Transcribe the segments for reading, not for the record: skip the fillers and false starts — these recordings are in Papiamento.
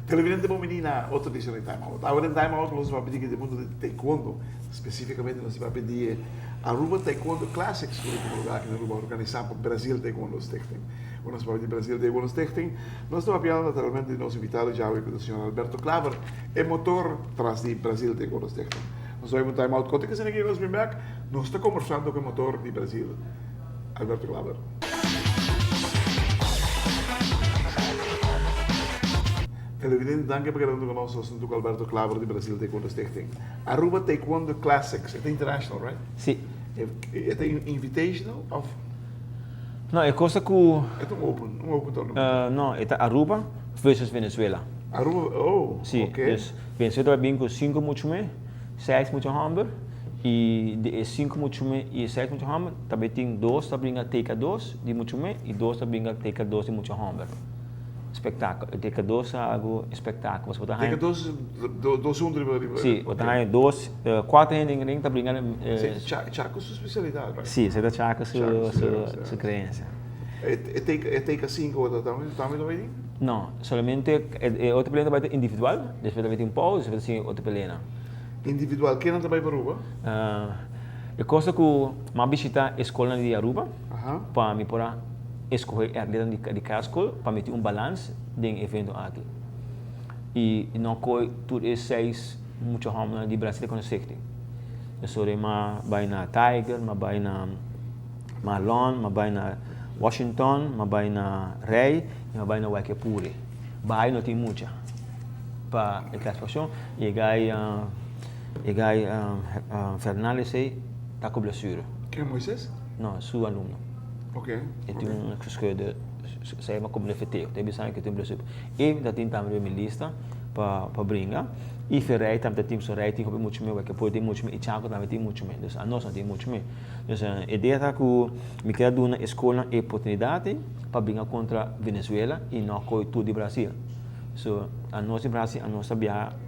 Televidente bon bini na otro edicion di Time Out. Awe den Time Out nos papia di mundo di taekwondo. Specificamente nos papia di e Aruba Taekwondo Classics cu ta tuma lugar aki na Aruba organisa pa Brazil Taekwondo Stichting. Ora nos papia di Brazil Taekwondo Stichting nos ta papia naturalmente di nos invitado djawe cu ta señor Alberto Klaver, e motor tras di Brazil Taekwondo Stichting. Nos ta bai un Time Out kote cu esaki nos bin bek nos ta combersando cu e motor di Brazil, Alberto Klaver. Televidente danki pa keda huntu ku nos nos huntu ku Alberto Klaver di Brasil Taekwondo Stichting. Aruba Taekwondo Classics e ta international right? Si. E ta invitational of? No e cosa ku. E ta un open un open tournament. No e ta Aruba versus Venezuela. Aruba oh Si ok. dus Venezuela ta bin ku sinku muchu me seis mucha homber y di e sinku muchu me y e seis mucha homber ta bay tin dos ta bringa teka dos di muchu me y dos ta bringa teka dos di mucha homber. Spektakel. E teka dos ta algu spektakel. Pasobra bo ta haña. Teka dos, dos huntu riba riba. Si, bo ta haña dos, kuater hende den ring ta bringa. Si, Chaco su spesialidat, right? Si, esei ta Chaco su su kreensia. E teka e teka sinku bo ta tambe ta bai tin? No, solamente e otro pelea ta bai ta individual, despues ta bai tin pausa, despues ta sigui otro peleanan. Individual, kennan ta bai pa Aruba? E cosa cu m'a bishita e scolnan di Aruba pa mi por a escoge e atletan di cada scol pa mi tin un balans den e evento aki. Y no coy tur e seis mucha hombernan di Brasil con esecti. Pasobra m'a bay na Tiger, m'a bay na Marlon, m'a bay na Washington, m'a bay na Rey y m'a bay na Waikepure. Bay no tin mucha pa e clasificacion y e guy E guy Fernandez ei ta ku blesure. Ken, Moises? No, su alumno. Ok. E tin un gescheurde, se yama como lefeteo. Ta bisa ku tin blesure. E ta tin tambe riba mi lista pa pa bringa. I Ferrey tambe ta tin, pasobra Rey tin hopi muchu me, wak e por tin muchu me, i Chaco tambe tin muchu me. Dus anos no tin muchu me. Dus e idea ta ku mi kier a duna e skolnan e oportunidat ei pa bringa kontra Venezuela i no koe tur di Brasil. So anos di Brasil anos ta biaha.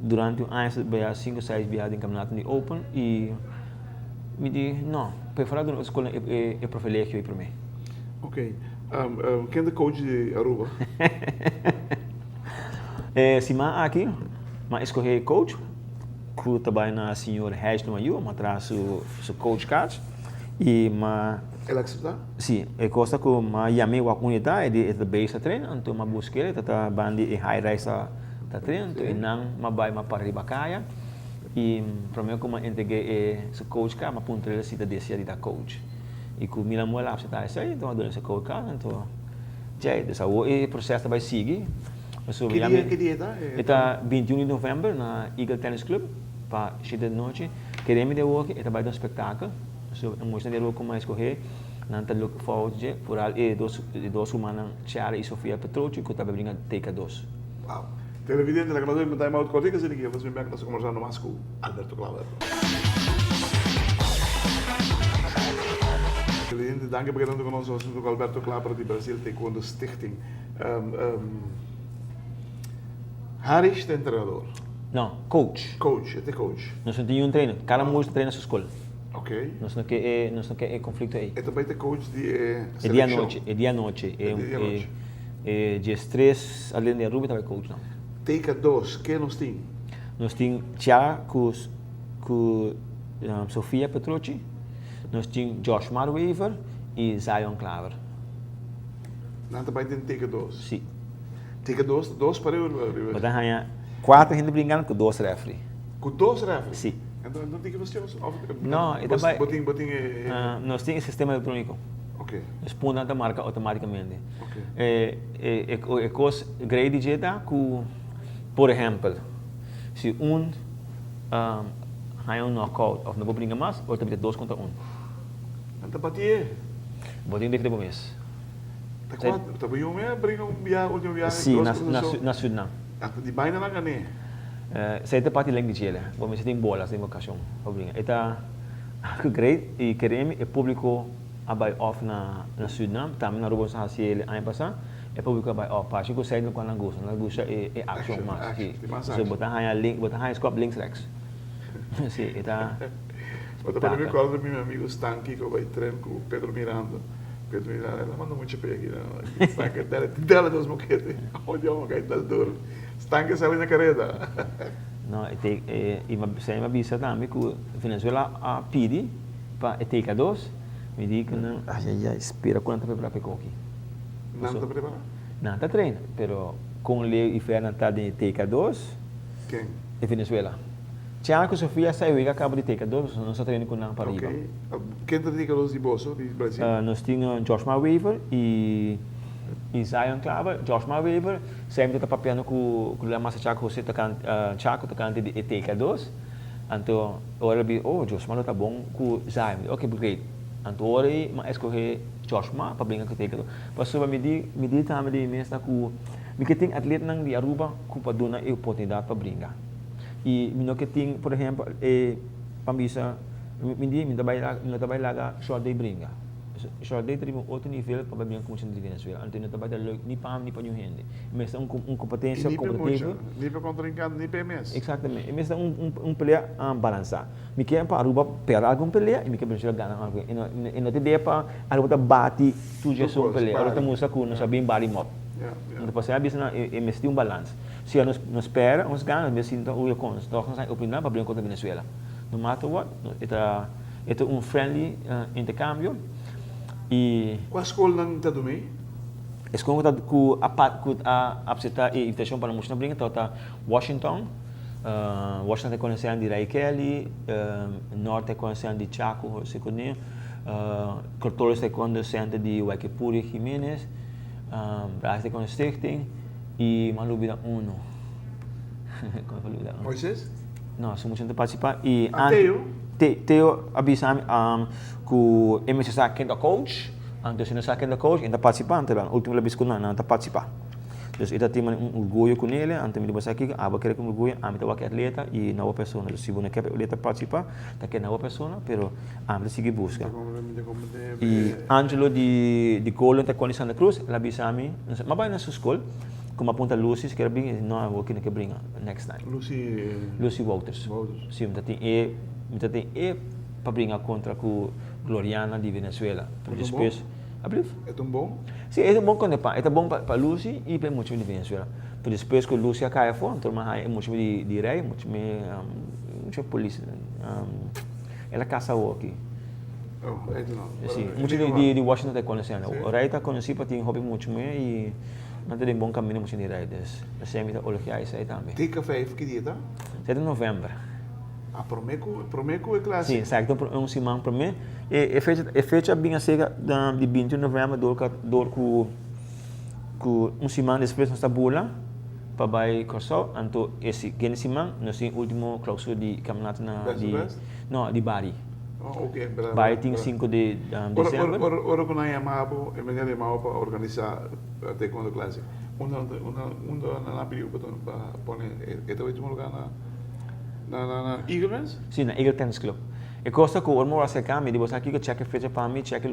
Durante un aña sa bia sinku seis bia den kampionato di open i mi di no, preferá duna otro skolnan e privilegio ei promé. Ok, ken ta coach di Aruba? E siman aki mi a escoge e coach ku ta bai na señor Hijs Nomayú, mi a traha su coach kaart i mi a. El a acepta? Si, e kos ta ku m'a yam'é wak unda e ta, e di e ta bezig ta train, anto m'a busk'é, e ta ta banda di e high rise ta ta train, anto e nan m'a bai m'a para riba kaya, i promé ku m'a entreg'é e su coach kar, m'a puntr'é si ta desea di ta coach, i ku mi lamor el a apseptá esei, anto m'a duna su coach kar, anto djei, dus awor e proseso ta bai sigui, pasobra Ki dia, ki dia e ta? E ta 21 di novèmber na Eagle Tennis Club pa shete di nochi, kere mi di awor e ta bai ta un spektakel. So e muchanan di Aruba ku mas skohé, nan ta look forward dje, foral e dos e dos rumannan Chiara i Sofia Petrochi ku ta bringa teka dos. Wow. Televidente, laga nos bai un time out kortiko asina ki nos bin bek nos ta kombersando mas ku Alberto Klaver. Televidente, danki pa keda huntu ku nos. Nos huntu ku Alberto Klaver di Brazil Taekwondo Stichting. Harish ta entrenador. No, coach. Coach, e ta coach. Nos no tin niun trainer. Kada mucha ta traina su skol. Ok. Nos no ke e, nos no ke e konflikto ei. E ta bai ta coach di e E dia selekshon. anochi, e dia anochi. E dia anochi. E diestres alden di Aruba ta bai coach nan. Teka dos, ke nos tin? Nos tin Chiara ku ku Sofia Petrucci, nos tin Joshmar Wever i Zion Klaver. Nan ta bai den teka dos? Si. Teka dos, dos pareu riba. Bo ta haña kuater hende bringando ku dos refri. Ku dos refri? Si. Enton no tin kibastion? Of No, e ta bai. Bo tin, bo tin e. Nos tin e sistema elektroniko. Ok. Nos puntonan ta marka outomatikamente. Ok. E e kos grei di dje ta ku, por ehèmpel, si un haña un nòkout òf no por bringa mas, bo ta bira dos kontra un. Nan ta batié. Bo tin defende bo mes. Ta kua? Ta bo yu me bringa un biaha, ultimo biaha? Si, na Surinam. Ata di baina nan gané. Esei ta parti lek di djele. Bo mester tin bolas den bo kashon pa bringa. E ta algu great i kere mi e publico. a bai off na na Surinam, tambe na Aruba nos a hasi el aña pasá, e públiko a bai off. Parse ku esei no ku nan gusta, nan gusta e e akshon mas. Si. So bo ta haña link, bo ta haña skòp links rèks. Si, e ta Bo ta pone mi kòrda di mi amigu Stanky ku a bai tren ku Pedro Miranda. Pedro Miranda el a manda mucha p'e aki nan. Stanky dale, dale dos mokete. Awor di ome kai dal duro. Stanky a sali na kareda. No, e te, e, i mi a bisa tambe ku Venezuela a pidi pa e teka dos, mi di ku nan, ayayay, spera ku nan ta prepara pa e koki. Nan ta prepara? Nan ta train, pero kon leu i fer nan ta den e teka dos? Ken? E Venezuela. Tiago ku Sofia sa e wega kaba di teka dos, pasobra nos ta train ku nan pa riba. Ok. Ken ta teka dos di boso, di Brazil? Nos tin Joshma Wever i Zion Klaver. Joshma Wever semper ta papiando ku ku la masa Chaco Jose tokante Chaco tokante di e teka dos. Anto ora el bi, oh Joshma lo ta bon ku Zion. Mi di, ok great. Anto ora ei mi a eskohe Joshma pa bringa ku teka dos. Pasobra mi di mi di tambe di mi mes ta ku mi ke tin atletnan di Aruba ku pa duna e oportunidat pa bringa. I mi no ke tin, por ehempel, e pa bisa, mi di mi ta bai mi no ta bai laga short day bringa. Short day ta riba un otro nivel pa bai bringa ku mucha di Venezuela. Anto no ta bai ta leuk ni pa mi ni pa niun hende. E mester un un kompetensia I ni pa e kompetitivo. mucha, ni pa e kontrinkante, ni pa e mes. Eksaktamente. E mester un un un pelea balansá. Mi ke pa Aruba pèrdè algun pelea i mi ke Venezuela gana algun. E no e no ta idea pa Aruba ta bati tur dje-sun pelea. Aruba ta mustra ku nos a bin bari mòp. Anto pasei a bisa nan e mester tin un balans. Si nos nos pèrdè, nos gana, nos mester sinta uya kon. Tòg nos a oportunidat pa bringa kontra Venezuela. No matter what, e ta e ta un friendly interkambio i. Kua skolnan ta duna ei? E skol ku ta ku a ku a apseptá e invitashon pa nan muchanan bringa tabata Washington, Washington ta konosé di Ray Kelly, North ta konosé di Chaco Jose Corneo, Cortolis ta konosé di Waikepuri Jimenez, Brazil ta konosé Stichting i mi a lubida uno. Kon mi a lubida uno? Moises? No, su muchanan ta partisipá i Ah, Teo? Teo a bisa mi ku e mester sa ken ta coach, anto si no sa ken ta coach e no ta partisipá, anto ultimo el a bisa ku nan, nan ta partisipá. Dus e ta tin un orguyo ku nele, anto mi di bo sa kiko, abo kere ku un orguyo, ami ta wak e atleta i no bo persona. Dus si bo no ke pa e atleta partisipa, ta keda na bo persona, pero ami ta sigui buska. I Angelo di di Golden Taekwondo di Santa Cruz, el a bisa mi, mi a bai na su skol, ku mi a puntra Lucy si kier a bini, e di no, awor ki no ke bringa, next time. Lucy. Lucy Wouters. Wouters. Si, mi ta tin e, mi ta tin e pa bringa kontra ku Gloriana di Venezuela. Pero despues. Ablief? E ta un bon? Si, e ta un bon konterpart. E ta bon pa Lucy i pa e mucha di Venezuela. Pero despues ku Lucy a kai afó, anto mi a haña e mucha di di Rey, mucha mi mucha polis el a kasa awor aki. Oh, I don't know. Si, mucha di di di Washington ta konosé. Rey ta konosí pa tin hopi mucha muhé i nan ta den bon kaminda mucha di Rey. Dus, esei mi ta elogiá esei tambe. Teka vijf ki dia ta? Esei ta novèmber. Ah, promé ku, promé ku e klase? Si, exacto, un siman promé. E, e fecha, e fecha a bin acerca di 21 november dor ku, dor ku, ku un siman despues nos ta bula pa bai Kòrsou, anto e siguiente siman nos tin ultimo clausura di kampionato na Best di, best? no, di Bari. Oh, ok, bra, Bari tin 5 di Ora, ora, ora ku nan yama bo, e meneer yama bo pa organisa Taekwondo Classic, unda, unda, unda nan a pidi bo pa pone e ta ultimo lugar na? Na na na Eagle mes? Si, na Eagle Tennis Club. E kos ta ku ora mi wak aserká mi di bo sa kiko chèk e fecha pa mi, chèk e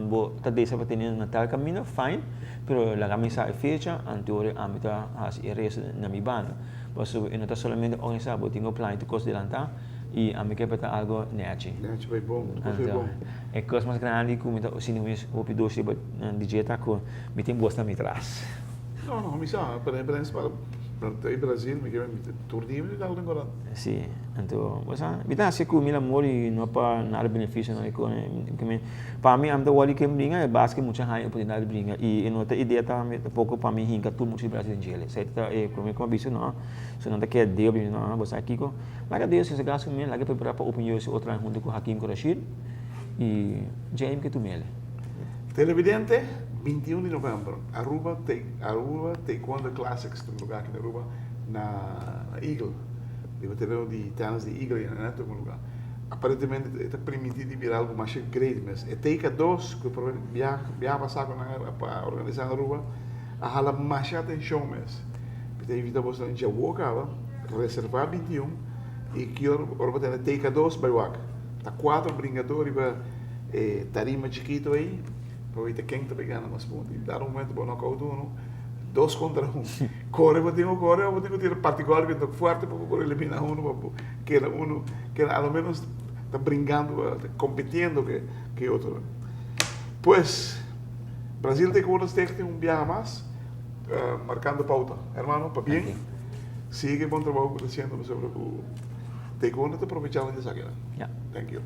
bo ta desa pa tene na tal kaminda, fine, pero laga mi sa e fecha, anto ora ami ta hasi e resto na mi banda. Pasobra e no ta solamente organisá, bo tin ku plania tur kos delantá i ami ke pa ta algo nèchi. Nèchi bai bon, tur kos bai bon. E kos mas grandi ku mi ta sinti mi hopi dushi riba di dje ta ku mi tin bos na mi tras. No, no, mi sa, pero e ta Brasil, mi ke tur dia mi ta den Corant. Si, anto, bo sa, mi ta hasi ku mil amor i no pa nada benefisio no, pa mi ami ta wòrdu ken bringa e bas ke mucha haña oportunidat di bringa i e no ta idea tambe tampoco pa mi hinka tur mucha di Brasil den djele, esei ta e prome ku mi a bisa no, so nan ta keda deo bini no, bo sa kiko, laga Deo sosega su mes, laga prepara pa Open UFC otro aña hunto ku Hakim ku Rashid i djei mi ke tumele. Televidente, 21 di november, Aruba Aruba Taekwondo Classics ta un lugar aki na Aruba na Eagle, riba tereno di tennis di Eagle i na tuma lugar. Aparentemente e ta permiti di bira algo masha great mes. E Teika dos ku e biaha pasa ku nan a organisa na Aruba a hala masha atencion mes. Mi ta invita boso nan djawo kaba, reserva 21 i ki ora ora bo tene Teika dos bai wak. Ta cuatro bringador riba. E tarima chikito ei, pa wita ken ta bay gana mas punto. Y dado momento bo knockout uno, dos contra un. Core bo tin cu core o bo tin cu tira parti golpe tok fuerte pa bo por elimina uno pa bo keda uno, keda a lo menos ta bringando, ta compitiendo cu e otro. Pues, Brasil Taekwondo Stichting un biaha mas marcando pauta. Hermano, pabien. Sigue e bon trabou cu bo ta haciendo pasobra cu Taekwondo ta provecha di esakinan. Thank you.